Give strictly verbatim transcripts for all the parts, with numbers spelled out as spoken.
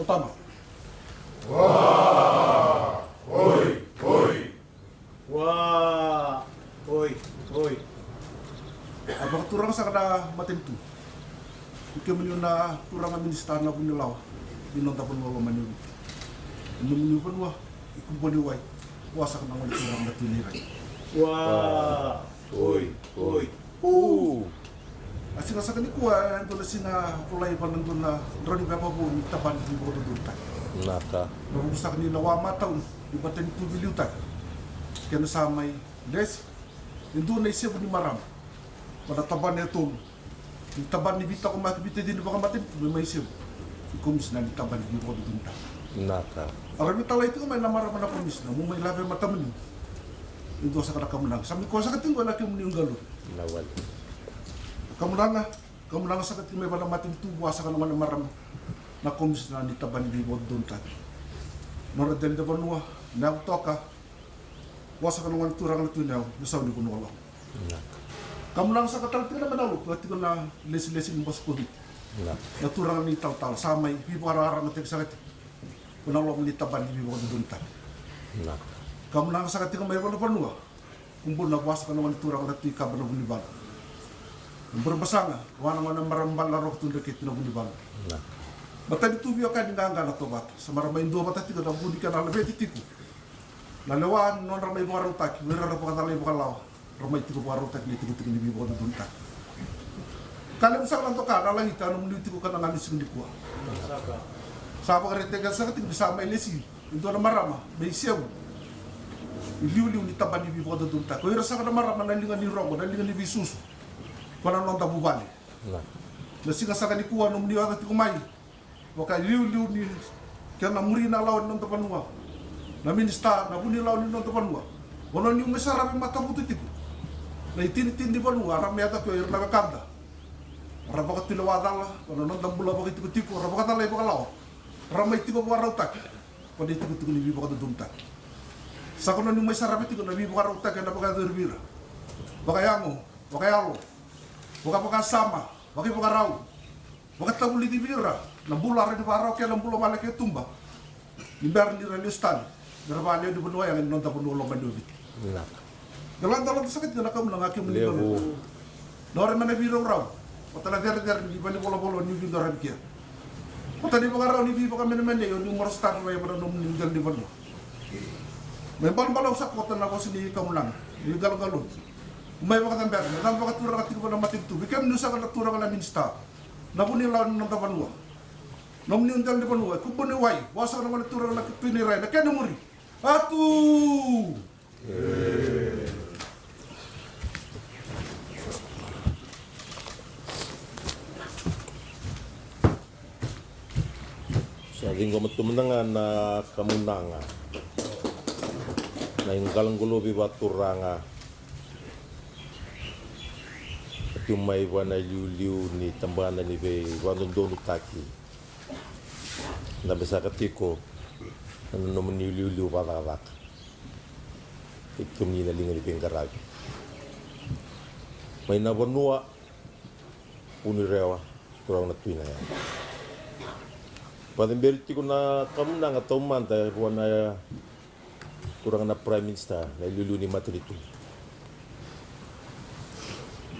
Tama. Wa, oi, oi. Wa, oi, oi. A vakaturaga saka na matanitu. I kemuni na turaga minisita na vunilawa ni noda vanua lomani o Viti. I nomuni vanua i Kuboniwai, vua saka na gone turaga na Tui Nairai. Wa, oi, oi. U. A siga saka nikua e dua na siga volai vua na dua na drau ni veivakavou ni tabana ni veivakadodonutaki. Naka. Na vuku saka ni lewa matau ni matanitu veiliutaki. Kena sa mai lesi e dua na isevu ni marama vua na tabana e tolu ni tabana ni veitaqomaki veitacini vakamatanitu me mai sevu ni komisina ni tabana ni veivakadodonutaki. Naka. A ra veitalai tiko mai na marama na komisina, mo mai lave matamuni. E dua saka na kamunaga sa mai koya saka tiko na kemuni ugalu. Na wale. Kamunaga, kamunaga saka tiko mai vua na matanitu, vua saka na gone marama na komisina ni tabana ni veivakadodonutaki. Nodra dela ni vanua, na yavu toka, vua saka na gone turaga na Tui Nairai, na sau ni vanua loma. Naka. Kamunaga saka tale tiko na mai na lotu, a tiko na lesilesi ni bose ko Viti. Naka. Na turaga ni talatala sa mai veivakararamataki saka tiko vua na loma ni tabana ni veivakadodonutaki. Naka. Kamunaga saka tiko mai vua na vanua. Kubuna, vua saka na gone turaga na Tui Kaba na Vunivalu. Na Burebasaga, vua na gone marama bale na Roko Tui Dreketi na Vunivalu. Naka. Matanitu veiwekani qaqa na Tovata, sa mara mai duavata tiko na vu ni kena laveti tiko na lewa ni nodra mai vakarautaki o ira ra vakacalai vakalawa, ra mai tiko vakarautaki na itikotiko ni veivakadodonutaki. Ka levu saka na doka na lagita na nomuni tiko ka na galu siga nikua. Sa vakaraitaka saka tiko ni sa mai lesi e dua na marama me isevu iliuliu ni tabana ni veivakadodonutaki. O ira saka na marama na liga ni rogo, na liga ni veisusu, ko na noda vuvale. Na siga saka nikua nomuni yaco tiko mai vakailiuliu ni kena muri na lawa ni noda vanua, na minisita na vunilawa ni noda vanua. Vanua niu mai saravi matavutu tiko na itinitini ni vanua, ra mai yaco kina o ira na wekada, ra vakatulewa cala vua na noda bula vakaitikotiko, ra vakacalai vakalawa, ra mai tiko vakarautaki vua na itikotiko ni veivakadodonutaki. Sa ko na niu mai saravi tiko na veivakarautaki ena vakayacori vei ira, vakayago, vakayalo, vakavakasama, vakaivakarau, vakatavulici vei ira na bula rawa ni vakarau kei na bula vale kei tuba. Ni bera ni ra lesu tale me ra vakalewe ni vanua yaga ni noda vanua lomani o Viti. Naka. Na ladaladala saka tiko na kamunaga kemuni levu. Na ore mai na veiraurau, vata na cerecere ni valenivolavola o ni veidoravi kea, vata na ivakarau ni veivakamenemenei o ni morosi tale mai vua na nomuni dela ni vanua. Mai balabalavu saka vata na vosa ni kamunaga ni galugalu. Mai vakacabera me cabe vakaturaga tiko vua na matanitu, vei kemuni saka na turaga na minisita, na vunilawa ni noda vanua, nomuni dela ni vanua e Kubuniwai, vua saka na gone turaga na Tui Nairai, na kena muri. Atu! Sa ciqoma tu mada ga na kamunaga na iqaloqalovi vakaturaga. Ka tu mai vua na iliuliu ni tabana ni veivakadodonutaki. Dabe saka tiko na nomuni iliuliu vakacakacaka. Kei kemuni na liga ni veiqaravi mai na vanua, Vunirewa, turaga na Tui Nairai. Vakacaberi tiko na kamunaga taumada vua na turaga na Prime Minister, na iliuliu ni matanitu,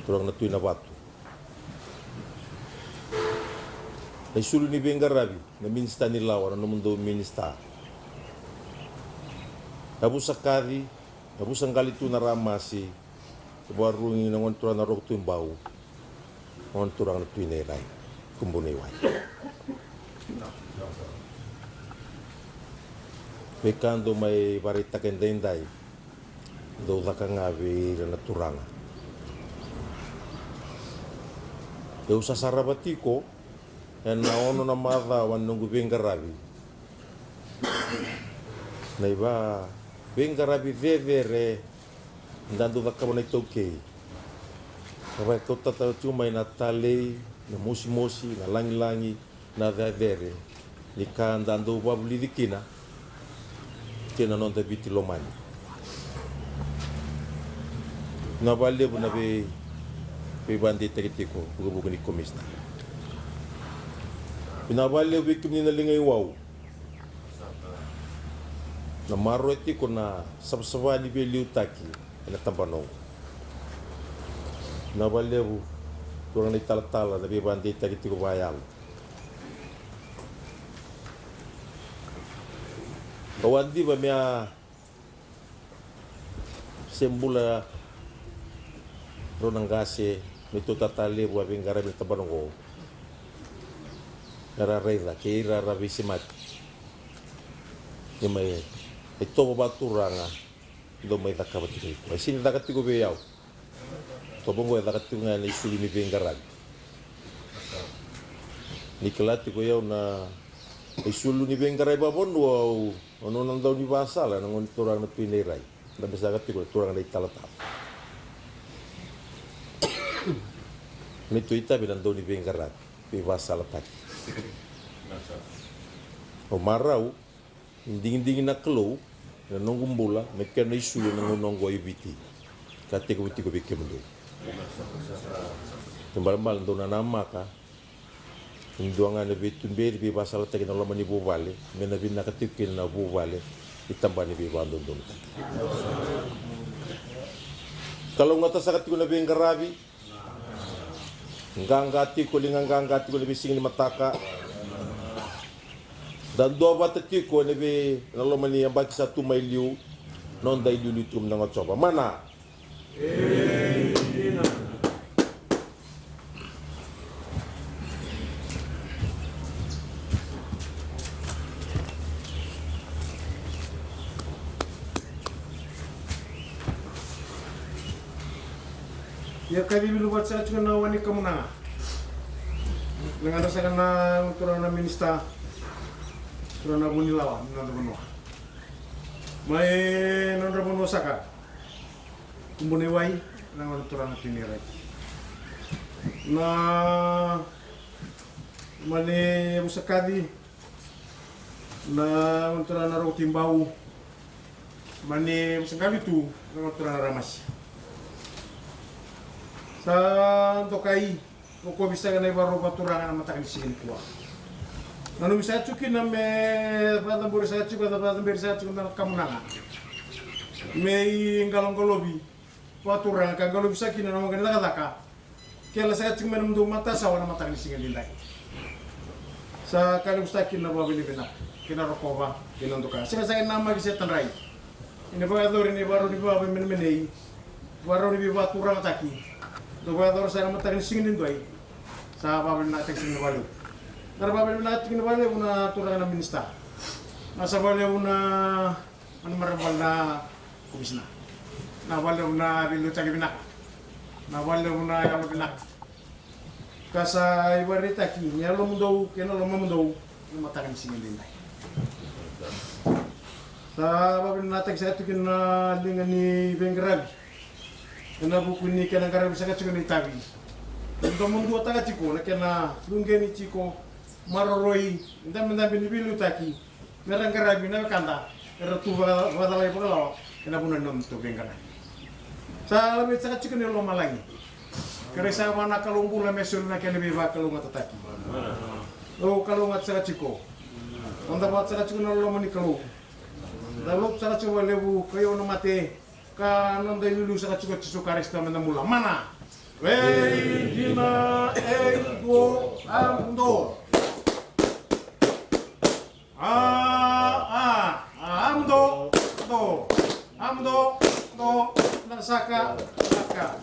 turaga na Tui Navatu. Na isulu ni veiqaravi, na minisita ni lawa, na nomudou minisita. Na vusa kaci, na vusa qali tu na ramasi, na vakarurugi na gone turaga na Roko Tui Bau, gone turaga na Tui Nairai, Kubuniwai. Veika dou mai vakaraitaka edaidai, dou caka ga vei ira na turaga. Dou sa sarava tiko ena ono na macawa ni noqu veiqaravi na iva veiqaravi cecere da dau cakava na iTaukei. Ka vakaikautata tu mai na talei, na mosimosi, na lagilagi, na cecere ni ka da dau vavulici kina kei na noda Viti lomani. Na valevu na vei, veivakadeitaki tiko vukavuka ni komisina. Vinaka vakalevu vei kemuni na liga i wau na maroroya tiko na savasava ni veiliutaki ena tabana oqo. Vinaka vakalevu turaga na italatala na veivakadeitaki tiko vakayalo. Au a diva me a se bula rau na qase me tautalatala levu a veiqaravi na tabana oqo. Era raica kei ira ra veisemati. Ia mai e tovo vakaturaga dou mai cakava tiko i koya. E sega ni caka tiko vei au. Tovo oqo e caka tiko ga ena isulu ni veiqaravi. Ni kila tiko i au na isulu ni veiqaravi vakavanua au Au na dau ni vasala ena gauna ni turaga na Pinairai. Da me saka tiko na turaga na italatala. Ni tu itavi na dau ni veiqaravi, veivakasalataki. Au marau ni digidigi na Kalou ena noqu bula me kena isulu ena gauna oqo i Viti. Ka tekivu tiko vei kemudou. Kena ibalebale dou nanamaka ni dua ga na veituberi veivakasalataki ena loma ni vuvale me na vinaka tiko kina na vuvale ni tabana ni veivakadodonutaki. Kalougata saka tiko na veiqaravi. Qaqa tiko, liga qaqa tiko ena veisiga ni mataka. Da duavata tiko ena vei, ena loma ni yabaki sa tu mai liu. Noda iliuliu tiko mada ga o Jiova. Mana. Ia kacivi luvata saka tiko na wani kamunaga. Legadra saka na turaga na minisita, turaga na vunilawa ni noda vanua. Mai nodra vanua saka. Kubu na iwai, na gauna turaga tini rai. Na mani musakaci, na gauna turaga na Rokotibau, mani musakaci tu, na gauna turaga na Ramasi. Sa dokai, Rokovi saka na ivakarau vakaturaga na mataka ni siga nikua. Nanumi saka tiko kina me vakacabori saka tiko, vakacabori saka tiko na kamunaga. Me iqaloqalovi vakaturaga ka qalovi saka kina na waqa ni cakacaka. Kela saka tiko mai na mudou matasawa na mataka ni siga nidai. Sa ka levu saka kina na vakavinavinaka kei na rokova kei na doka. Sega saka ni namaki se tadrai. Ina vakayacori na ivakarau ni vaveimenemenei, ivakarau ni veivakaturagataki. Dau vakayacora sara na mataka ni siga ni dwai. Sa vavinavinakataki sara na vakalevu. Na ra vavinavinakataki na vakalevu na turaga na minisita. Na sa vakalevu na, na marama na komisina. Na vakalevu na veiliutaki vinaka. Na vakalevu na yalo vinaka. Ka sa ivakaraitaki ni yalomudou kei na lomamudou na mataka ni siga edaidai. Sa vavinavinakataki saka tiko na liga ni veiqaravi ena vuku ni kena qaravi saka tiko na itavi. Domoduataka tiko na kena luqeni tiko, maroroi, dabedabe ni veiliutaki. Me ra qaravi na wekada era tu vaka, vakacalai vakalawa ena vanua ni nodatou veiqaravi. Sa laveti saka tiko ni lomalagi. Kerei saka vua na Kalou bula me soli na kena veivakalougatataki. Au kalougata saka tiko. Noda vata saka tiko na loma ni Kalou. Da lotu saka tiko vakalevu, kei au na mate. Ka noda iliuliu saka tiko o Jisu Karisito me da bula. Mana. Vei dina ei duo a muduo. A, a, a, a muduo, muduo. A muduo, muduo. Na saka, saka.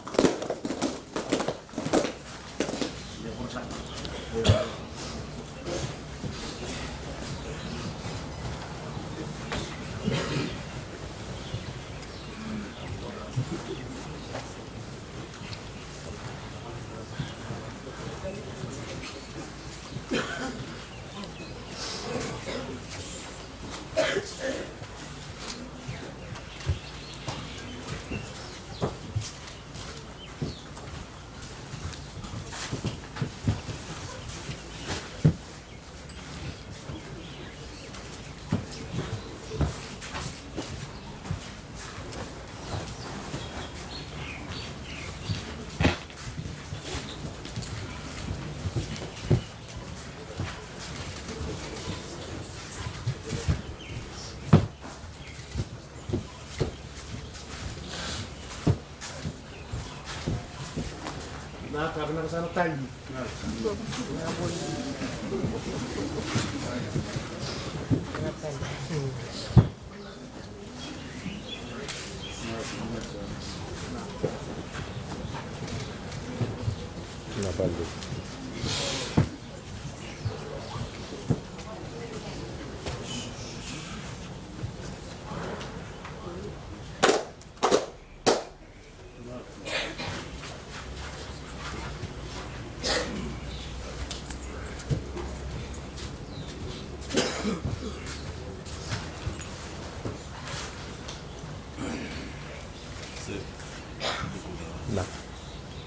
Na.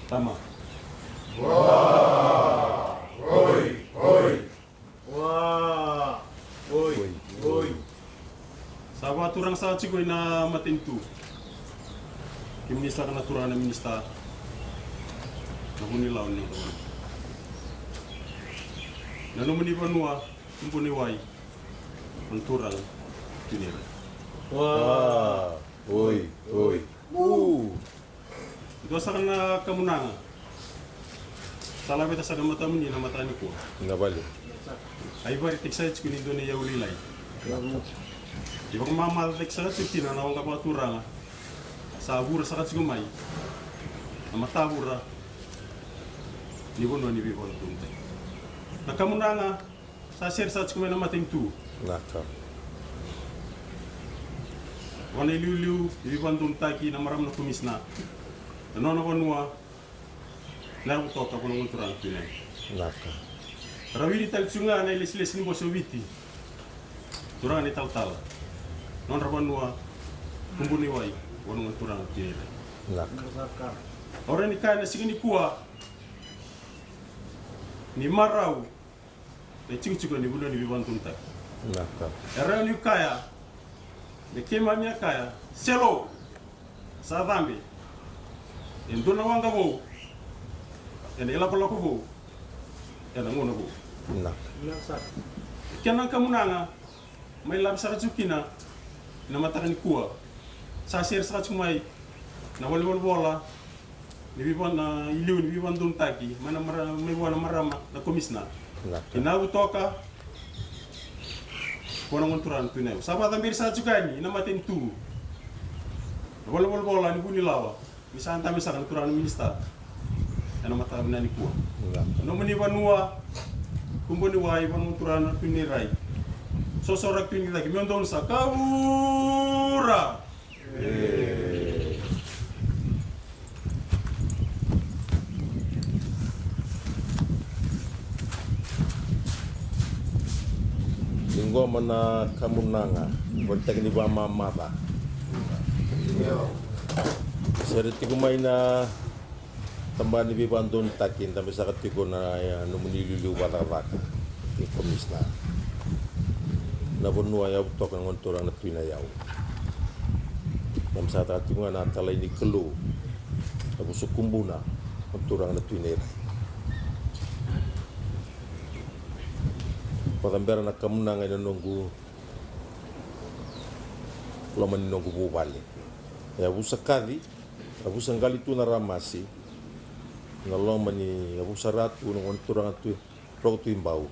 Tama. Wa! Oi! Oi! Wa! Oi! Oi! Oi! Sa vakaturaga saka tiko ina matanitu. Kemuni saka na turaga na minisita na Vunilawa ni noda vanua. Na nomuni vanua, Kubuna i Wai, na turaga Tui Nairai. Wa! Oi! Oi! U! Dua saka na kamunaga sa laveta saka na matamuni na mataka nikua. Na vale. A ivakaraitaki saka tiko ni dua na iyau lailai. E vakamamacataki saka tiko kina na waqa vakaturaga. Sa vura saka tiko mai na matavura ni vanua ni veivakadodonutaki. Na kamunaga sa sere saka tiko mai na matanitu. Naka. Vua na iliuliu ni veivakadodonutaki na marama na komisina. Na nona vanua na Yavutoka, vua na gone turaga Tui Nairai. Naka. Ra wili tale tiko ga na ilesilesi ni bose o Viti. Turaga na italatala. Nodra vanua, Kubuna i Wai, vua na gone turaga Tui Nairai. Naka. Au rawa ni kaya na siga nikua ni marau na itikotiko ni vanua ni veivakadodonutaki. Naka. E rawa ni kaya me keimami a kaya, selo, sa cabe e dua na waqa vou, ena ilakolako vou, ena gauna vou. Naka. Kena kamunaga mai lave saka tiko kina na mataka nikua. Sa sere saka tiko mai na valenivolavola ni veiva-, na iliu ni veivakadodonutaki mai na mara-, mai vua na marama na komisina. Naka. Ina Yavutoka, vua na gone turaga na Tui Nairai. Sa vakacaberi saka tiko yani ina matanitu na valenivolavola ni Vunilawa. Ni sa dabe saka na turaga na minisita ena mataka vinaka nikua. Naka. Nomuni vanua, Kubuna i Wai, vua na gone turaga na Tui Nairai. Sosoraki Tui Nairai, me donu sa kavura. Ni qoma na kamunaga, vakaraitaki ni vakamamaca. Sere tiko mai na tabana ni veivakadodonutaki, dabe saka tiko na, e, nomuni iliuliu vakacakacaka ni komisina. Na vanua Yavutoka, na gone turaga na Tui Nayau. Dabe saka tiko ga na talai ni Kalou, Navusa Kubuna, gone turaga na Tui Nairai. Vakacabera na kamunaga ena noqu loma ni noqu vuvale. E yavusa kaci, yavusa qali tu na ramasi, na loma ni yavusa ra tu na gone turaga Tui, Roko Tui Bau,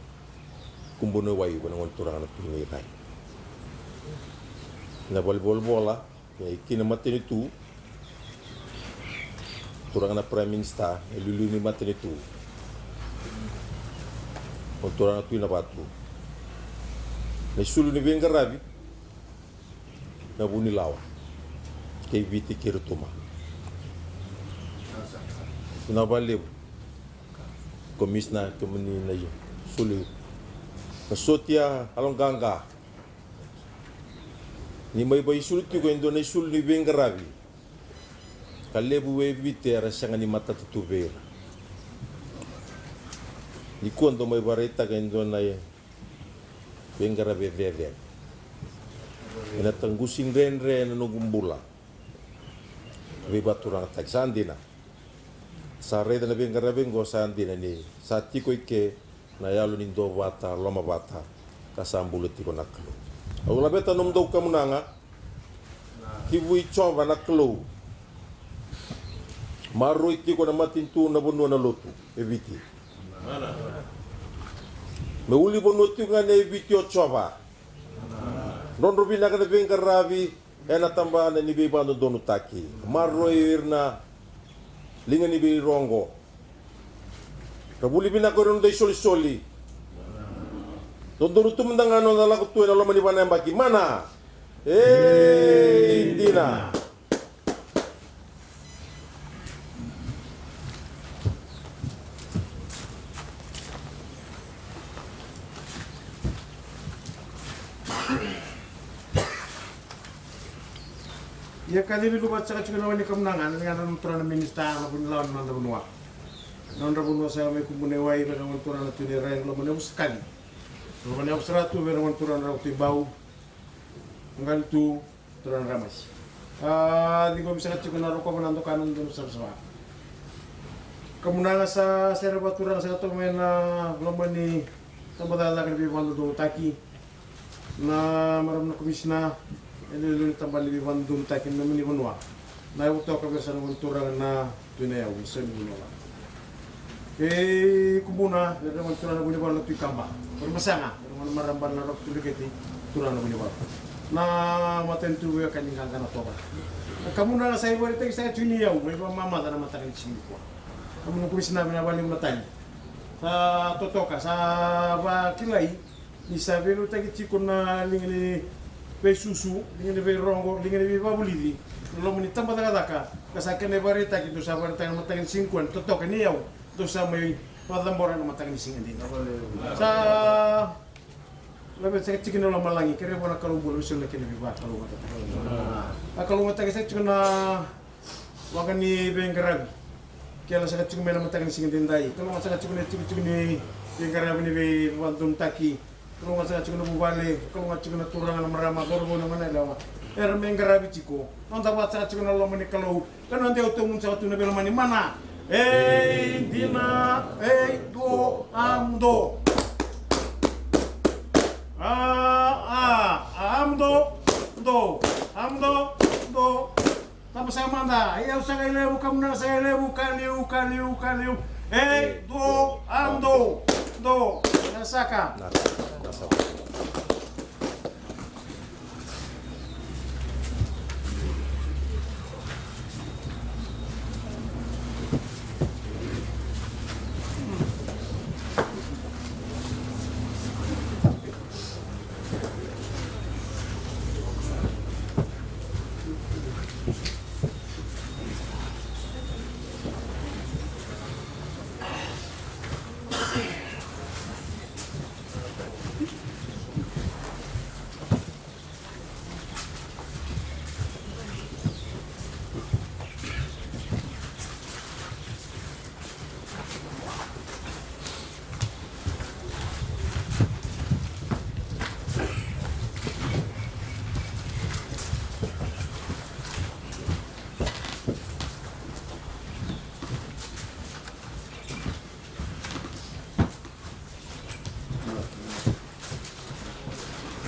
Kubuna i Wai, vua na gone turaga na Tui Nairai. Na valenivolavola, e, ki na matanitu, turaga na Prime Minister, e liuliu ni matanitu, gone turaga Tui Navatu. Na isulu ni veiqaravi, na Vunilawa kei Viti kei Rotuma. Vinaka vakalevu. Komisina, kemuni na isulu, na sotia yaloqaqa. Ni mai vakaisulu tiko e dua na isulu ni veiqaravi ka levu e Viti era sega ni matata tu vei ira. Nikua dou mai vakaraitaka e dua na veiqaravi e cecere. Ena taqusi dredre ena noqu bula. Veivakaturagataki, sa dina. Sa raica na veiqaravi oqo, sa dina ni sa tiko i ke na yalo ni duavata, lomavata, ka sa bula tiko na Kalou. Au laveta nomudou kamunaga ki vua i Jiova na Kalou. Maroroi tiko na matanitu, na vanua, na lotu e Viti. Me uli vanua tiko ga na e Viti o Jiova. Drodro vinaka na veiqaravi ena tabana ni veivakadodonutaki. Maroroi ira na liga ni veirogo. Ra vuli vinaka o ira na noda isolisoli. Dodonu tu mada ga na noda lako tu ena loma ni vakanayabaki. Mana. Ei, dina. Ia kacivi luva saka tiko na wai ni kamunaga, na ligana na turaga na minisita, na vunilawa ni noda vanua. Nodra vanua sa mai Kubuna i wai, vei na gone turaga na Tui Nairai, loma ni yavusa kaci. Loma ni yavusa ra tu, vei na gone turaga na Rauti Bau. Qali tu, turaga na Ramasi. A, ciqomi saka tiko na rokova na doka na dodonu savasava. Kamunaga sa sere vakaturaga saka toka mai na loma ni tabacakacaka ni veivakadodonutaki. Na marama na komisina, e liuliu ni tabana ni veivakadodonutaki na nomuni vanua. Na yavu toka vei ira sa na gone turaga na Tui Nayau, na Soni Vunivalu. Kei Kubuna, vei ira na gone turaga na Vunivalu na Tui Kaba. Vei ira na masaga, vei ira na gone marama na Roko Tui Dreketi, turaga na Vunivalu. Na matanitu veiwekani qaqa na toka. Na kamunaga sa ivakaraitaki saka tiko ni yau, mai vakamamaca na mataka ni siga nikua. Kamunaga komisina vei na vale ni matani. Sa totoka, sa vakilai, ni sa veiliutaki tiko na liga ni veisusu, liga ni veirogo, liga ni veivakavulici, na loma ni tabacakacaka, ka sa kena ivakaraitaki, dou sa vakaraitaka na mataka ni siga nikua, ni totoka ni yau, dou sa mai vakacabora na mataka ni siga dina. Sa laveta saka tiko na lomalagi, kerei vua na Kalou bula, me soli na kena veivakalougatataki. Vakalougatataki saka tiko na waqa ni veiqaravi. Kele saka tiko mai na mataka ni siga edaidai. Kalougata saka tiko na itikotiko ni veiqaravi ni veivakadodonutaki. Kalougata saka tiko na vuvale. Kalougata tiko na turaga, na marama, cauravou, na goneyalewa. Era mai qaravi tiko. Noda vata saka tiko na loma ni Kalou. Ka noda itovo saka tu na veilamani, mana. Ei, dina, ei, duo, a, muduo. A, a, a, muduo, duo. A, muduo, duo. Taba saka mada, iyau saka ilevu, kamunaga saka ilevu, ka liu, ka liu, ka liu. Ei, dou, a, dou, dou. Na saka.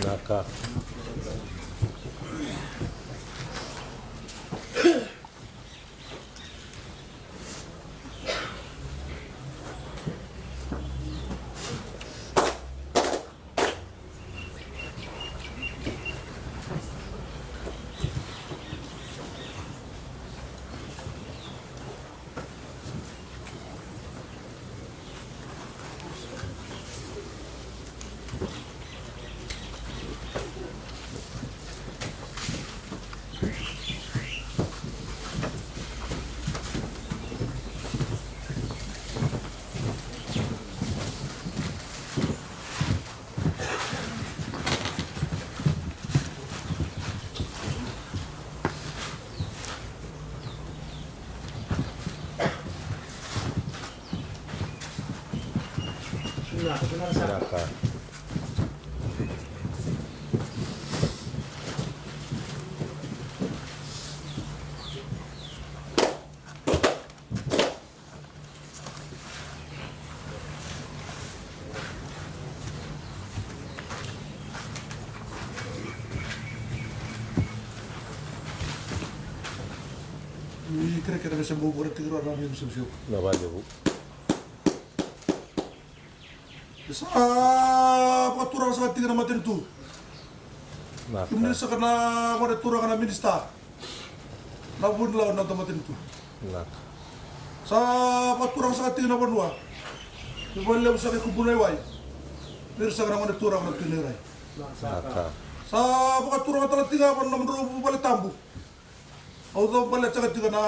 Vinaka. Vinaka. Kerekere me se bau vura tiko rawa na mimi sevusevu. Na valevu. Sa vakaturaga saka tiko na matanitu. Naka. Kemuni saka na gone turaga na minisita. Na vunilawa na noda matanitu. Naka. Sa vakaturaga saka tiko na vanua. Ni valevu saka i Kubuna i wai. Vei ira saka na gone turaga na Tui Nairai. Naka. Sa vakaturaga tale tiko ga vua na nomudrau vuvale tabu. Au cau bale saka tiko na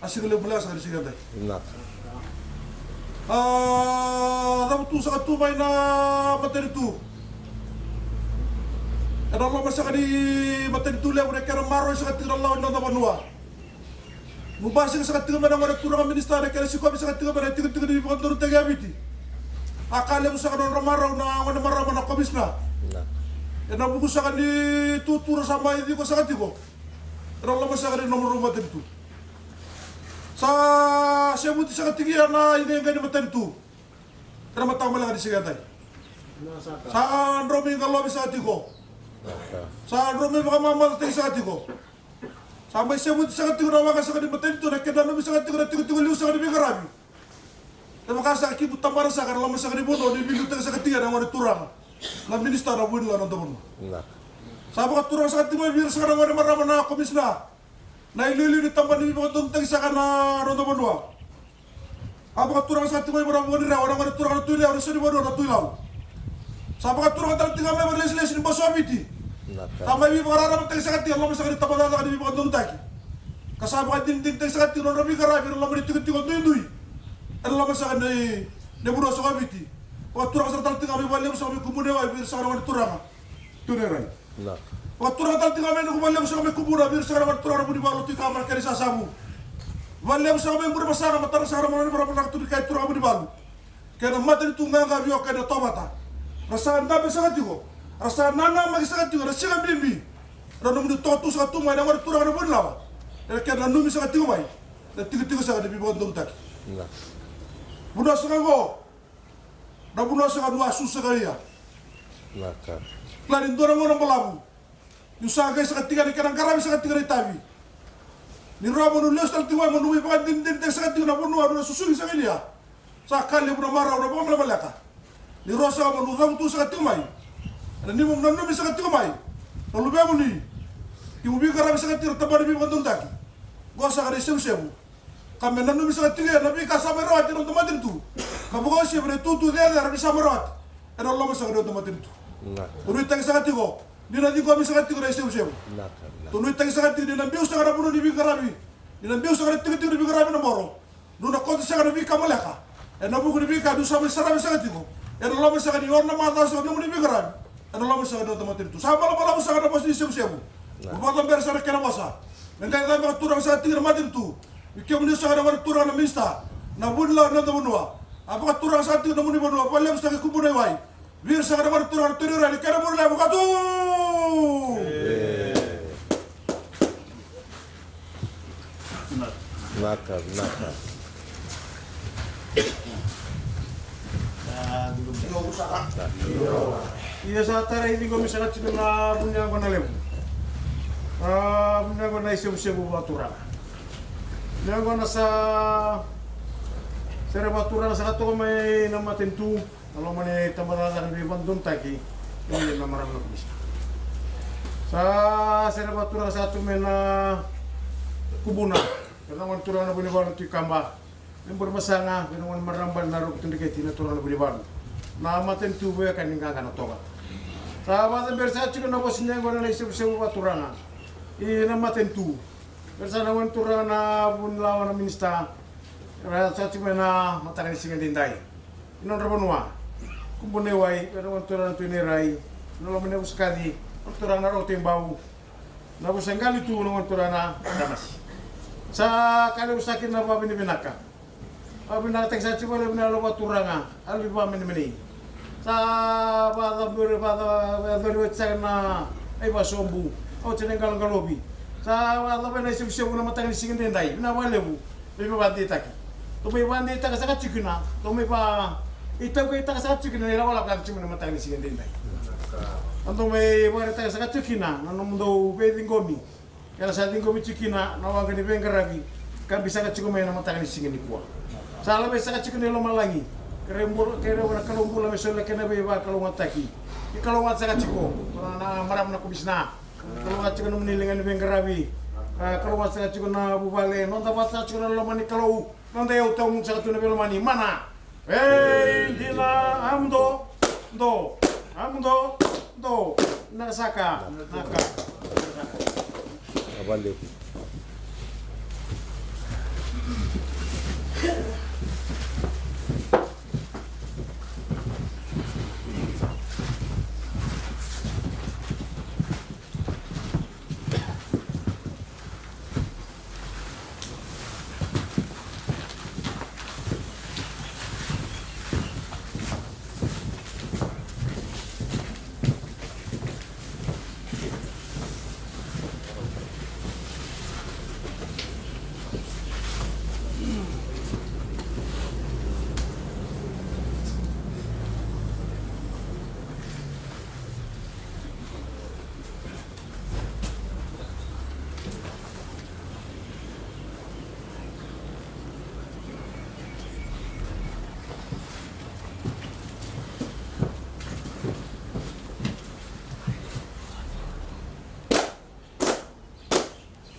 a siga levu levu saka ni siga edai. Naka. A cavutu saka tu mai na matanitu. Ena loma saka ni matanitu levu na kena maroroi saka tiko na lawa ni noda vanua. Mu basika saka tiko mai na gone turaga minisita na kena sikovi saka tiko mai na tikotiko ni vakadodonutaki a Viti. A ka levu saka na nodra marau na gone marama na komisina. Naka. Ena vuku saka ni tutu ra sa mai ciko saka tiko. Ena loma saka ni nomudrau matanitu. Sa sevuti saka tiko ia na iqaiqai ni matanitu. Ena mataka maleka ni siga edai. Sa dromi qalovi saka tiko. Sa dromi vakamamacataki saka tiko. Sa mai sevuti saka tiko na waqa saka ni matanitu na kena nanumi saka tiko na tikotiko liu saka ni veiqaravi. E vaka saka kibu tabana saka na loma saka ni vanua ni veiliutaki saka tiko na gone turaga na minisita na vunilawa na noda vanua. Naka. Sa vakaturaga saka tiko mai vei ira saka na gone marama na komisina na iliuliu ni tabana ni veivakadodonutaki saka na noda vanua. A vakaturaga saka tiko mai vei ira na gone turaga na Tui Nairai na so ni vanua na Tui Lau. Sa vakaturaga tale tiko mai vei ira na lesilesi ni basu a Viti. Naka. Sa mai veivakararamataki saka tiko na loma saka ni tabacakacaka ni veivakadodonutaki. Ka sa vakadinadinataki saka tiko na nodra veiqaravi ena loma ni tikotiko duidui. Ena loma saka ni vanua saka o Viti. Vakaturaga saka tale tiko ga mai valevu saka mai Kubuna i wai vei ira saka na gone turaga Tui Nairai. Naka. Vakaturaga tale tiko ga mai na Kubuna levu saka mai Kubuna vei ira saka na gone turaga na Vunivalu, Tui Kaba, na kena isasamu. Valevu saka mai Burebasaga, matana saka na mona ni marama na Tui Kai, turaga Vunivalu. Kei na matanitu qaqa vei o kei na Tovata. Ra sa dabe saka tiko. Ra sa nanamaki saka tiko na siga bibi. Ra nomuni toka tu saka tu mai na gone turaga na Vunilawa. Era kena nanumi saka tiko mai na tikotiko saka ni veivakadodonutaki. Naka. Vanua saka oqo na vanua saka niu a susu saka ia. Naka. Kila ni dua na gauna balavu niu sa qai saka tiko na kena qaravi saka tiko na itavi. Ni rawa mo nu lesu tale tiko mai mo nu mai vakadinadinataki saka tiko na vanua niu na susugi saka ia. Sa ka levu na marau na vakamalamaleka. Ni rawa saka mo nu cavutu saka tiko mai. Ena nomu nanumi saka tiko mai na luvemuni. Keimu veiqaravi saka tiko na tabana ni veivakadodonutaki. Qo saka na isevusevu. Ka me nanumi saka tiko na veika sa mai rawati ena noda matanitu. Ka vakauasivi na itutu cecere ni sa mai rawati ena loma saka ni noda matanitu. Naka. Tou nuitaki saka tiko ni na ciqomi saka tiko na isevusevu. Naka, naka. Tou nuitaki saka tiko ni na biu saka na vanua ni veiqaravi. Ni na biu saka na tikotiko ni veiqaravi na boro. Niu na kauta saka na veika maleka ena vuku ni veika niu sa mai saravi saka tiko ena loma saka ni ono na macawa saka nomuni veiqaravi. Ena loma saka ni noda matanitu sa malabalavu saka na vosa ni sevusevu. Mo vakacabera saka na kena vosa. Me qai cabe vakaturaga saka tiko na matanitu. Vei kemuni saka na gone turaga na minisita na Vunilawa ni noda vanua. A vakaturaga saka tiko na nomuni vanua valevu saka i Kubuna i wai. Vei ira saka na gone turaga na Tui Nairai na kena muri levu ka tu. Vinaka, vinaka. Ia sa tarai ciqomi saka tiko na vuniyaqona levu. A vuniyaqona isevusevu vakaturaga. Vuniyaqona sa sere vakaturaga saka toka mai na matanitu. Na loma ni tabacakacaka ni veivakadodonutaki. Kei na marama na komisi sa sere vakaturaga saka tu mai na Kubuna. Kei na gone turaga na Vunivalu na Tui Kaba. Me bure masaga kei na gone marama bale na Roko Tui Dreketi na turaga na Vunivalu. Na matanitu veiwekani qaqa na Tovata. Sa vakacaberi saka tiko na vosa ni yaqona na isevusevu vakaturaga. I na matanitu. Vei ira saka na gone turaga na Vunilawa na minisita. Era sa tiko mai na mataka ni siga edaidai. I nodra vanua Kubuna i wai, vei na gone turaga na Tui Nairai. Na loma ni yavusa kaci, gone turaga na Roko Tui Bau. Na yavusa qali tu na gone turaga na Damasi. Sa ka levu saka kina na vakavinavinaka. Vakavinavinakataki saka tiko vakalevu na yalo vakaturaga, yalo ni vakamenemenei. Sa vakacabori, vakacabori oti saka na ai vakasobu, oti na iqaloqalovi. Sa vakacabori na isevusevu na mataka ni siga edaidai, vinaka vakalevu. Me vakadeitaki. Tou mai vakadeitaka saka tiko kina, tou mai vakaitaukaitaka saka tiko kina na ilakolako ka tiko mai na mataka ni siga edaidai. Na tou mai vakadeitaka saka tiko kina na nomudou veiciqomi. Era sa ciqomi tiko kina na waqa ni veiqaravi Kabi saka tiko mai na mataka ni siga nikua. Sa laveti saka tiko na lomalagi. Kerei bula, kerei na Kalou bula me soli na kena veivakalougatataki. Ni kalougata saka tiko na marama na komisina. Kalougata tiko na nomuni liga ni veiqaravi. A, kalougata saka tiko na vuvale. Noda vata saka tiko na loma ni Kalou. Noda iyau tawamudu saka tu na veilomani. Mana. Ei, dina, a muduo, duo, a muduo, duo. Vinaka saka, vinaka. Vinaka vakalevu.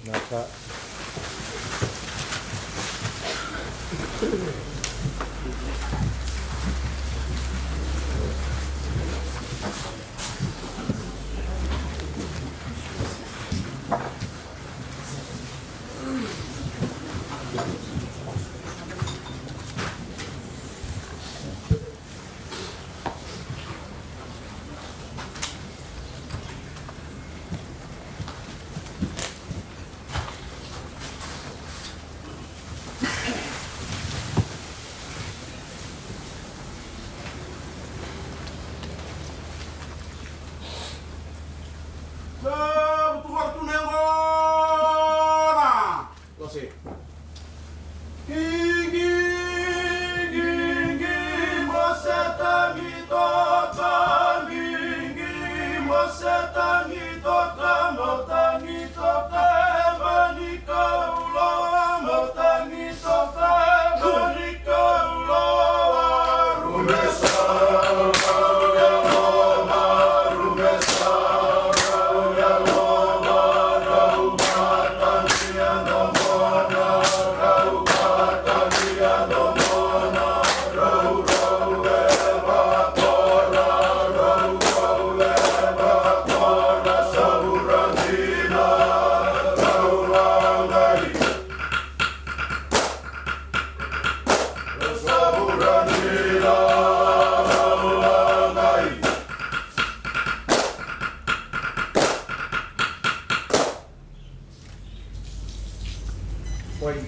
Vinaka. Sa vutuka tu na yaqona. Lose. Qiqi, qiqi, moseta ni toka, qiqi, moseta ni toka, mota ni toka, eba ni kaulo, mota ni toka, eba ni kaulo, a rumesa. Oi.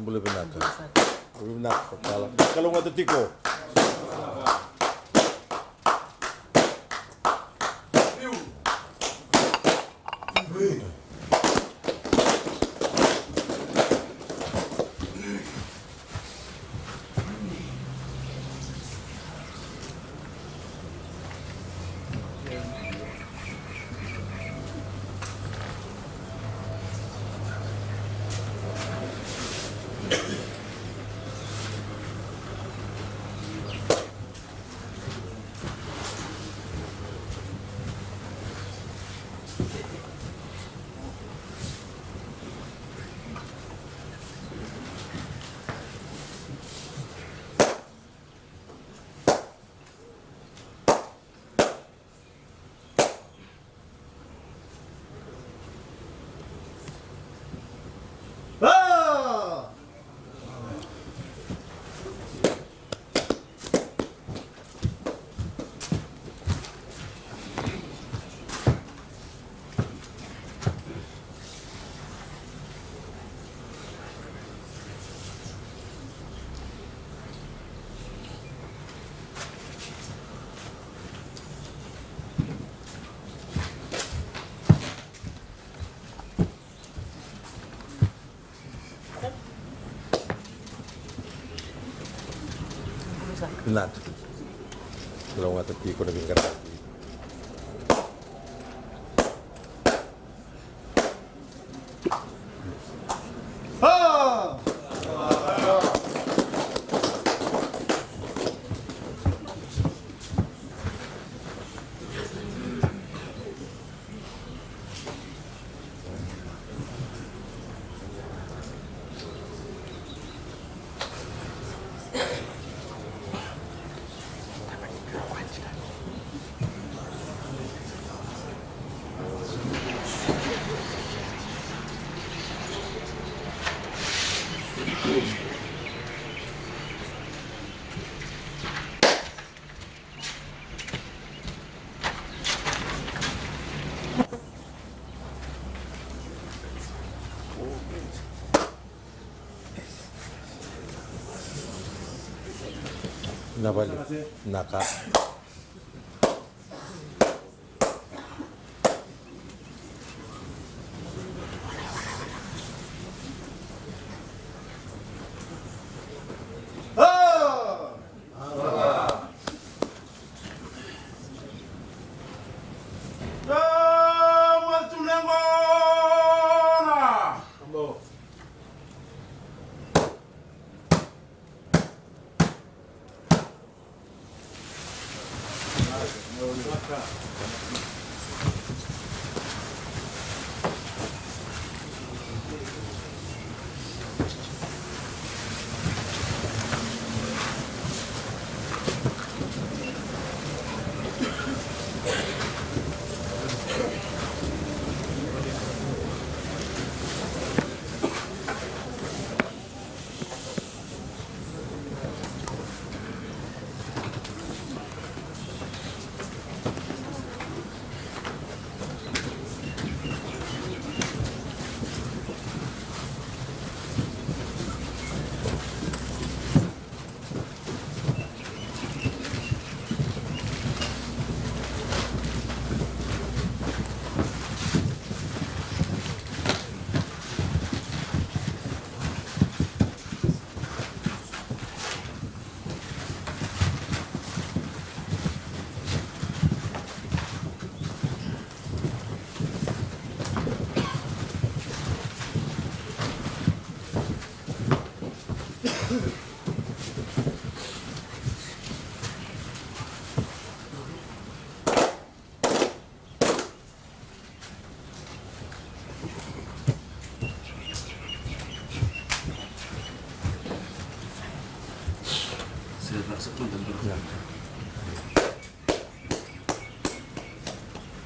Bula vinaka. Bula vinaka, Kala. Kalougata tiko. Nada. Lougata tiko na veiqaravi. Na vale, na ka.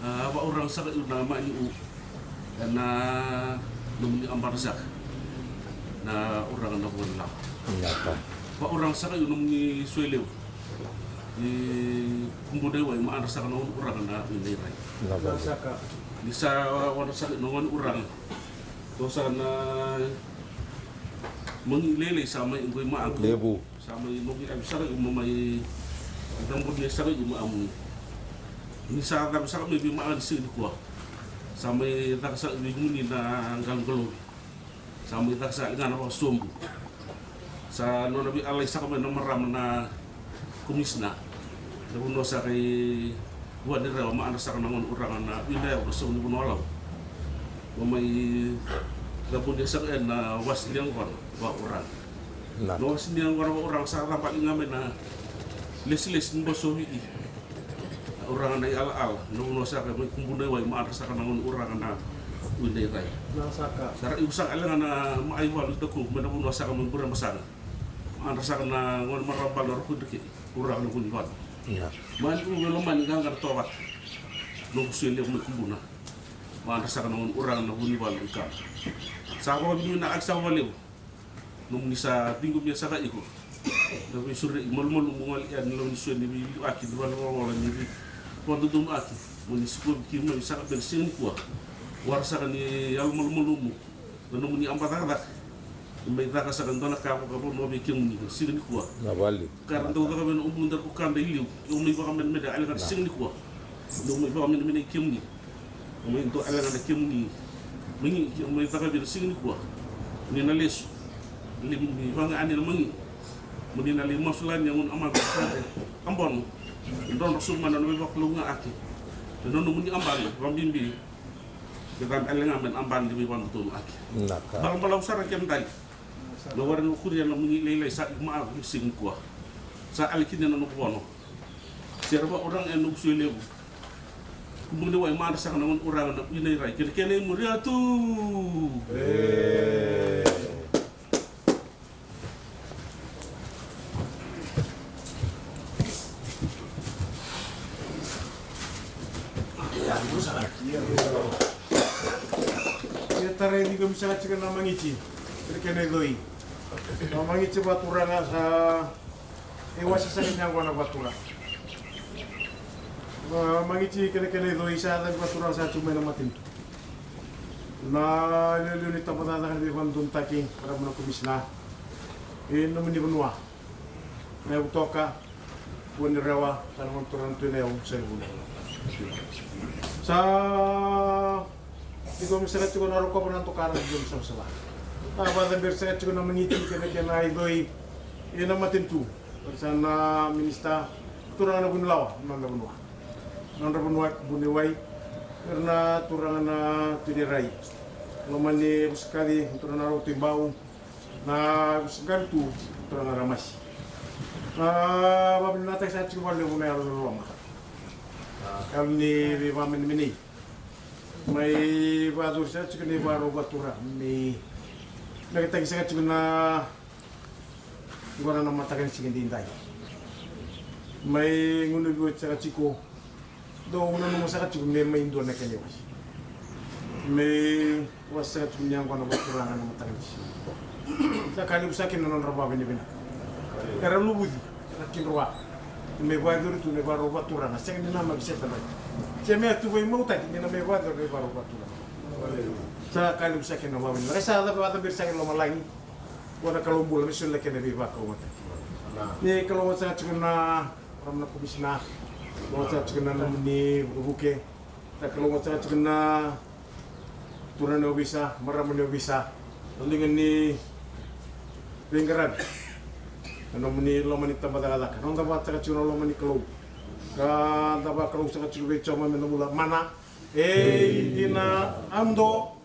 A, vauraga saka yu na mani u ena nomuni abara saka na uraga na vua ni lava. Vauraga saka yu nomuni soe levu. Ni kubuna i wai ma adra saka na gone uraga na wina i rai. Ni sa wadra saka na gone uraga. Tou sa na magi lailai sa mai qoi ma aku. Levu. Sa mai noqi avi saka yu ma mai cabuni saka yu ma amuni. Ni sa cabe saka mai vei ma ani sega ni kua. Sa mai caka saka vei muni na galogalo. Sa mai caka saka ligana vakasobu. Sa nona veialai saka mai na marama na komisina. Na vanua saka i vua ni rewa ma adra saka na gone uraga na wina yavu na sau ni vanua lau. Ma mai cabuni saka ena wasi ni yaqona vakauraga. Na wasi ni yaqona vakauraga sa caba liga mai na lesilesi ni boso vii. Uraga na i alaala na vanua saka mai kubuna i wai ma adra saka na gone uraga na wina i rai. Sa ra iu saka alega na ma ai valu i taku mai na vanua saka mai bure masaga. Ma adra saka na gone marabala na roko i dreke uraga na vunivalu. Ma ni u vei lomani gaga na tovata. Noqu sue levu mai kubuna. Ma adra saka na gone uraga na vunivalu i kama. Sa vakavinavinaka saka vakalevu. Nomuni sa ciqomia saka iko na veisurei malumalumu gali yani na loma ni sue ni veiliutaki ni valevavola ni veivakadodonutaki. Mo ni sikovi keimami saka bena sega nikua. Wara saka ni yalomalumalumu na nomuni aba cakacaka. Ni mai caka saka dua na ka vakavanua vei kemuni na sega nikua. Ka ra dau caka vei na ubuda ko kada i liu. Io mai vakamenemene a lega na sega nikua. Io mai vakamenemene i kemuni. Mai dua a lega na kemuni magi, mai caka vei na sega nikua. Ni na lesu. Limi ni vaga ani na magi. Mo ni na lai masulani a gunu amana sa te a bono. Drodro sobu mai na nona veivakalougaaki. Na nomuni abana vabibi. Ke cabe ale ga mai na abana ni veivakadodonutaki. Naka. Balabalavu sara kemudali. Na wara ni kuria na muni lailai sa i ma'a ni siga nikua. Sa ale kina na noqu vono. Sera va'uraga e noqu sui levu. Kumuni wai madra saka na gunu uraga na ina i rai kina kena i muri atu. Ia tarai ni komi saka tiko na magiti kei na kena i coi. Na magiti vaturaga sa e wasa saka ni yaqona vaturaga. Na magiti kei na kena i coi sa cavi vaturaga sa tu mai na matanitu. Na liuliu ni tabacakacaka ni veivakadodonutaki, marama na komisina. E nomuni vanua. Na yavu toka, vua ni rewa, sa na gona turaga na tui na yau, sa ni vuna. Sa, iko mi saka tiko na rokova na tokara, iko mi savasava. A, vakacaberi saka tiko na magiti, kei na kena i coi, ena matanitu. Sa na minisita, turaga na vunilawa, na noda vanua. Na nodra vanua, vuniwai, era na turaga na tui ni rai. Lomani Vusakaci, turaga na Rauti Bau, na Vusaqali tu, turaga na Ramasi. Na vavinavinakataki saka tiko vakalevu na yalo loloma. Yalo ni veivamenemenei. Mai vacuri saka tiko na ivarau vatura. Mai nakitaki saka tiko na qona na mataka ni siga daidai. Mai gunuvi oti saka tiko. Dou nanuma saka tiko me mai dua na kena iwase. Me wase saka tiko ni yaqona vakaturaga na mataka ni siga. Sa ka levu saka na nodra vavinavinaka. Era luvuci, era kidroa. Me vacuri tu na ivarau vakaturaga. Sega ni namaki se tadrai. Se me tu vaimautaki, me na me vacuri na ivarau vakaturaga. Sa ka levu saka na vavinavinaka. Sa vacaberi saka i lomalagi. Vua na Kalou bula, me soli na kena veivakalougatataki. Ni kalougata saka tiko na Marama na komisina, kalougata saka tiko na nomuni vukevuke, na kalougata saka tiko na turaga ni ovisa, marama ni ovisa, na liga ni veiqaravi, na nomuni loma ni tabacakacaka, na noda vakataka tiko na loma ni Kalou. Ka da vakalou saka tiko vei Jiova me da bula mana. Ei, dina, amudo,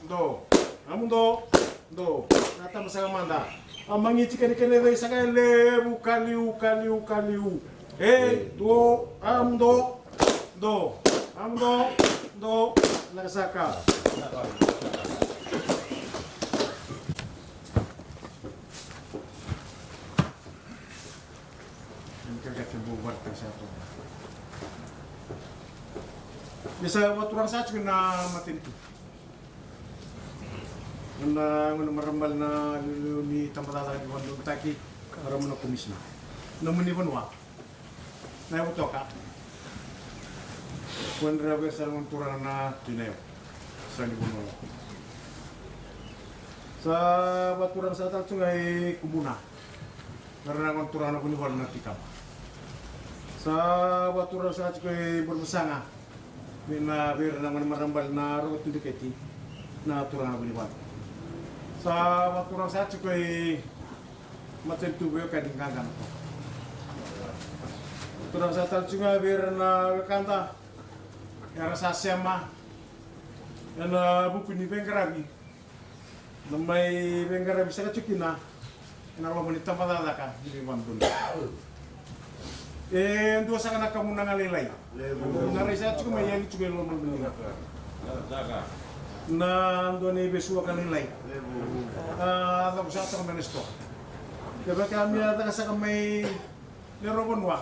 do. Amudo, do. Na tama saka mada. A magiti kei na kena i coi saka e levu, ka liu, ka liu, ka liu. Ei, do, amudo, do. Amudo, do. Na ka saka. Ni sa vakaturaga saka tiko na matanitu. Na gone marama bale na liuliu ni tabacakacaka ni vakadodonutaki, marama na komisina. Nomuni vanua. Na yavu toka. Kua ni ra vei sa na gone turaga na tui na yau. Sa ni vanua. Sa vakaturaga saka tale tu ga i Kubuna. Era na gone turaga na vunivalu na tikaba. Sa vakaturaga saka tiko i Burevasaga. Vei na, vei ira na gone marama bale na Roko Tudeketi na turaga na vunivalu. Sa vakaturaga saka tiko i matanitu veiwekani qaqana toka. Turaga saka tale tiko ga vei ira na wekada era sa sema ena vuku ni veiqaravi. Na mai veiqaravi saka tiko kina ena loma ni tabacakacaka ni veivakadodonu. E dua saka na kamunaga lailai. Na rai saka tiko mai yani tiko e loma ni vanua. Na dua na ivesuaka lailai. A cavu saka toka mai na sitoa. Kevaka me a caka saka mai na rua vanua.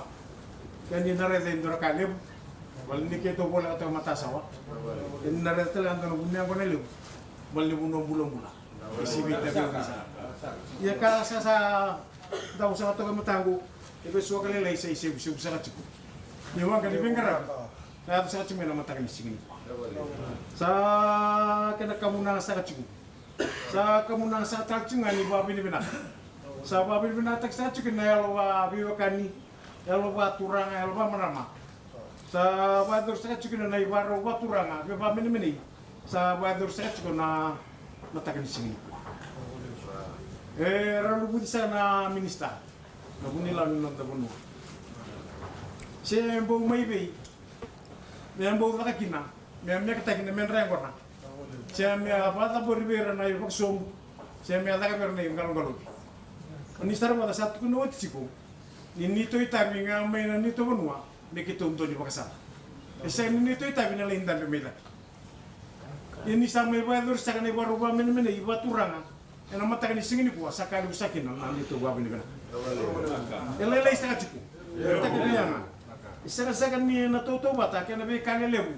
Keni na raica e dua na ka levu. Vale ni keitou voleka toka matasawa. Keni na raica tale a dua na vuniyaqona levu. Vale ni vanua bulabula. Ia ka sa sa dau saka toka e mataqu, e vesuaka lailai sa isevusevu saka tiko. Ni waqa ni veiqaravi sa yaco saka tiko mai na mataka ni siga nikua. Sa kena kamunaga saka tiko. Sa kamunaga saka tale tiko ga ni vavinavinaka. Sa vavinavinakataki saka tiko na yalo vaveiwekani, yalo vaturaga, yalo vamarama. Sa vakayacori saka tiko na ivarau vaturaga veivakamenemenei. Sa vakayacori saka tiko na mataka ni siga nikua. E ra luvuci saka na minisita. na vunilawa ni noda vanua. Se bau mai vei me bau caka kina, me meketaki na medra yaqona, se me a vakacabori vei ira na ivakasobu, se me a caka vei ira na iqaloqalovi. Ni sara vata sa tukuna oti tiko ni neitou itavi ga mai na neitou vanua me keitou dua ni vakasala. E sega ni neitou itavi na lai dabe mai cake. Ia ni sa mai vakayacori saka na ivakarau vakamenemenei vakaturaga ena mataka ni siga nikua, sa ka levu saka kina na neitou vakavinavinaka. E lailai saka tiko. E taka vei yaga. E sega saka ni na tautauvata kei na veika lelevu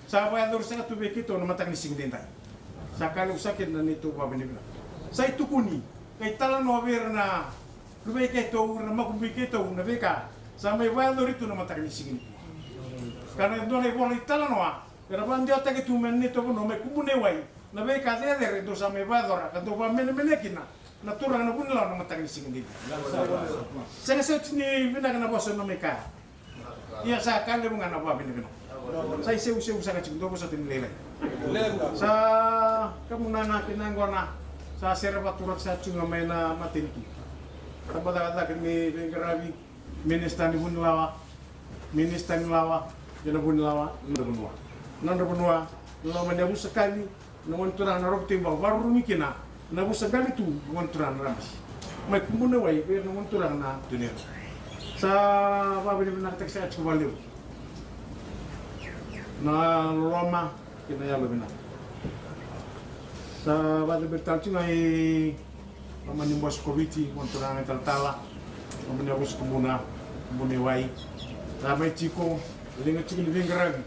sa vakayacori saka tu vei keitou na mataka ni siga edaidai. Sa ka levu saka kina na neitou vakavinavinaka. Sa itukuni ka italanoa vei ira na luvei keitou, ira na makubui keitou na veika sa mai vakayacori tu na mataka ni siga nikua. Ka na dua na ivola italanoa era vakadewataki tu mai na neitou vanua mai Kubuna i Wai, na veika cecere dou sa mai vakayacora ka dou vakamenemenea kina na turaga na vunilawa na mataka ni siga nikua. Sega soti ni vinaka na vosa na mai kaya. Ia sa ka levu ga na vakavinavinaka. Sa isevusevu saka tiko, dou vosota ni lailai. Sa kamunaga kei na yaqona sa sere vakaturaki saka tiko ga mai na matanitu. Tabacakacaka ni veiqaravi, minisita ni vunilawa, minisita ni lawa kei na vunilawa, nodra vanua, nodra vanua, na loma ni yavusa Kaci, na gone turaga na Roko Tui Bau, vakarurugi kina na yavusa Qalitu, na gone turaga na Rabasi. Mai Kubuna i Wai vei ira na gone turaga na Tui Nairu. Sa vakavinavinakataki saka tiko vakalevu na loloma kei na yalo vinaka. Sa vakacaberi tale tiko ga i loma ni bose ko Viti, gone turaga na italatala, loma ni yavusa Kubuna, Kubuna i Wai. Sa mai tiko, liga tiko ni veiqaravi,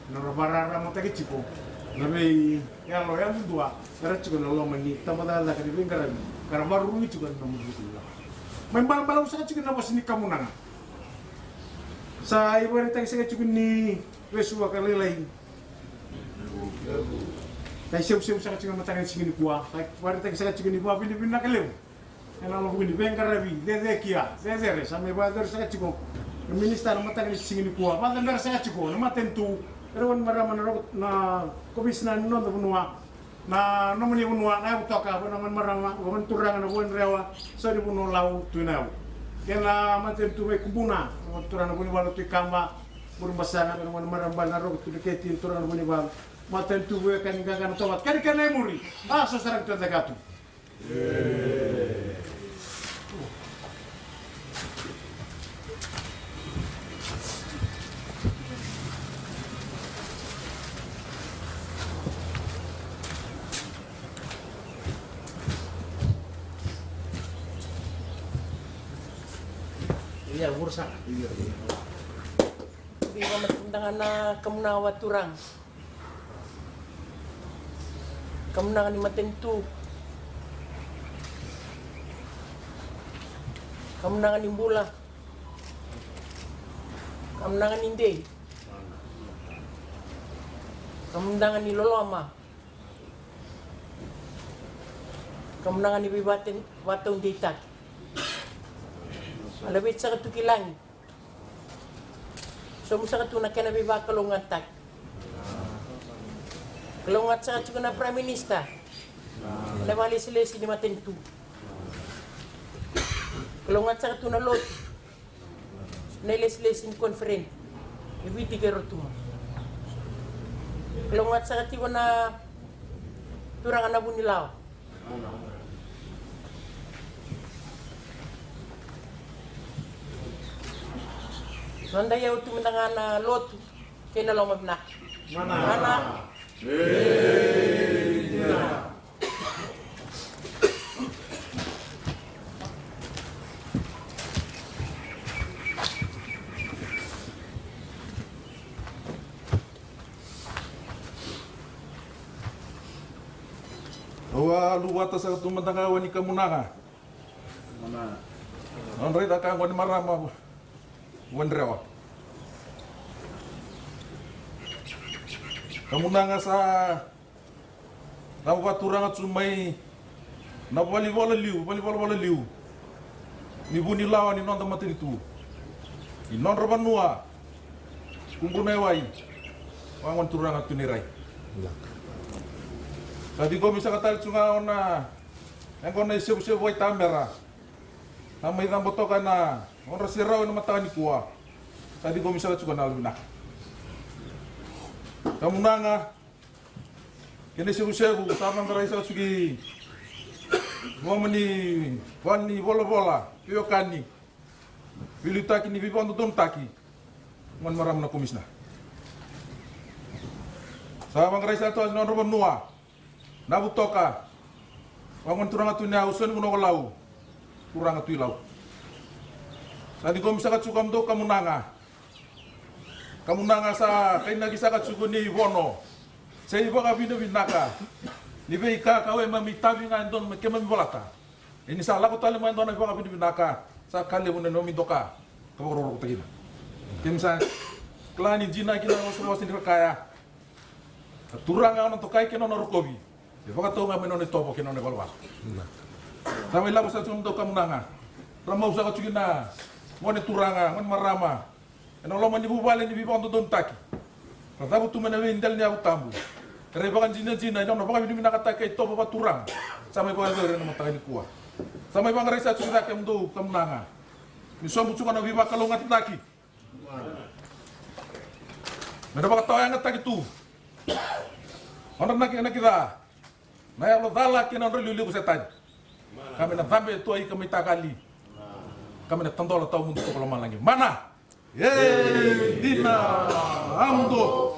na ra vakararamataki tiko na veiyalo yadudua era tiko na loma ni tabacakacaka ni veiqaravi ka ra vakarurugi tiko ena nomu vuku ni lako. Mai balabalavu saka tiko na vosa ni kamunaga. Sa ivakaraitaki saka tiko ni vesu vakalailai. Sa isevusevu saka tiko na mataka ni siga nikua. Sa ivakaraitaki saka tiko ni vakavinavinaka levu ena loma ni veiqaravi cecekia, cecere sa mai vakayacori saka tiko na minisita na mataka ni siga nikua. Vakacabera saka tiko na matanitu, era gone marama na roko, na komisina ni noda vanua, na nomuni vanua na yavu toka, vua na gone marama, vua na turaga na Vuanirewa, sau ni vanua Lau, Tui Nayau. Kei na matanitu mai Kubuna, na turaga na Vunivalu Tui Kaba, Muri Basaga, na gone marama bale na Roko Tui Dreketi, na turaga na Vunivalu. Matanitu vua ka ni qaqa na tovata, kei na kena i muri. A so sara tu e cakatu. Ia, vura sara. Ia, ia. Vei vamataga na kamunaga vakaturaga. Kamunaga ni matanitu. Kamunaga ni bula. Kamunaga ni dei. Kamunaga ni loloma. Kamunaga ni veivate-, vataudeitaki. A laveti saka tu ki lagi. Sobu saka tu na kena veivakalougatataki. Kalougata saka tiko na Prime Minister, na vakalesilesi ni matanitu. Kalougata saka tu na lotu, na ilesilesi ni koniferedi e Viti kei Rotuma. Kalougata saka tiko na turaga na Vunilawa. Noda iyau tu mada ga na lotu kei na loma vinaka. Mana. Mana. Au a luvata saka tu mada ga vua ni kamunaga. Nodra icaka gone marama Vuanirewa. Kamunaga sa na vakaturaga tu mai na valenivolavola liu, valenivolavola liu ni Vunilawa ni noda matanitu, ni nodra vanua Kubuna i Wai, vagone turaga Tui Nairai. Sa ciqomi saka tale tu ga o na yaqona isevusevu vakaitamera. Sa mai cabo toka na odra serau ena mataka nikua. Sa ciqomi saka tiko na yalovinaka. Kamunaga, kena isekuseku sa vaqarai saka tiko i loma ni vale ni volavola, veiwekani, veiliutaki ni veivakadodonutaki. Gone marama na komisina. Sa vaqarai saka tiko na nodra vanua. Navutoka. Vagone turaga Tui Nayau, Soni Vunakolau. Turaga Tui Lau. Sa ciqomi saka tiko kemudou kamunaga. Kamunaga sa kainaki saka tiko ni vono. Sa ivakavinavinaka. Ni veika ka wai mami tavi ga e donu me keimami volata. Ia ni sa lako tale mai dua na ivakavinavinaka. Sa ka levu na nomi doka. Ka vakarokorokotaki na. Keimami sa kila ni dina kina na wasawasa ni ra kaya. Na Turaga au na dokai kei na nona rokovi. E vakatau ga mai na nona itovo kei na nona ivalavala. Sa mai lako saka tiko kemudou kamunaga. Ra mau saka tiko na gone turaga, gone marama. Ena loma ni vuvale ni veivakadodonutaki. Ra cavutu mai na veidela ni yavu tabu. Era ivakadinadina, ena nona vakavinavinakataki na itovo vakaturaga. Sa mai vakayacori ena mataka nikua. Sa mai vaqarai saka tiko kemudou kamunaga. Ni sobu tiko na veivakalougatataki. Me na vakatawayagataki tu. Odra na kena kica. Na yalo cala kei na nodra liuliu ko Setani. Ka me na cabe tu ai ka mai takali. Ka me na tadola tawamudu toko lomalagi. Mana. E dina. Amudu.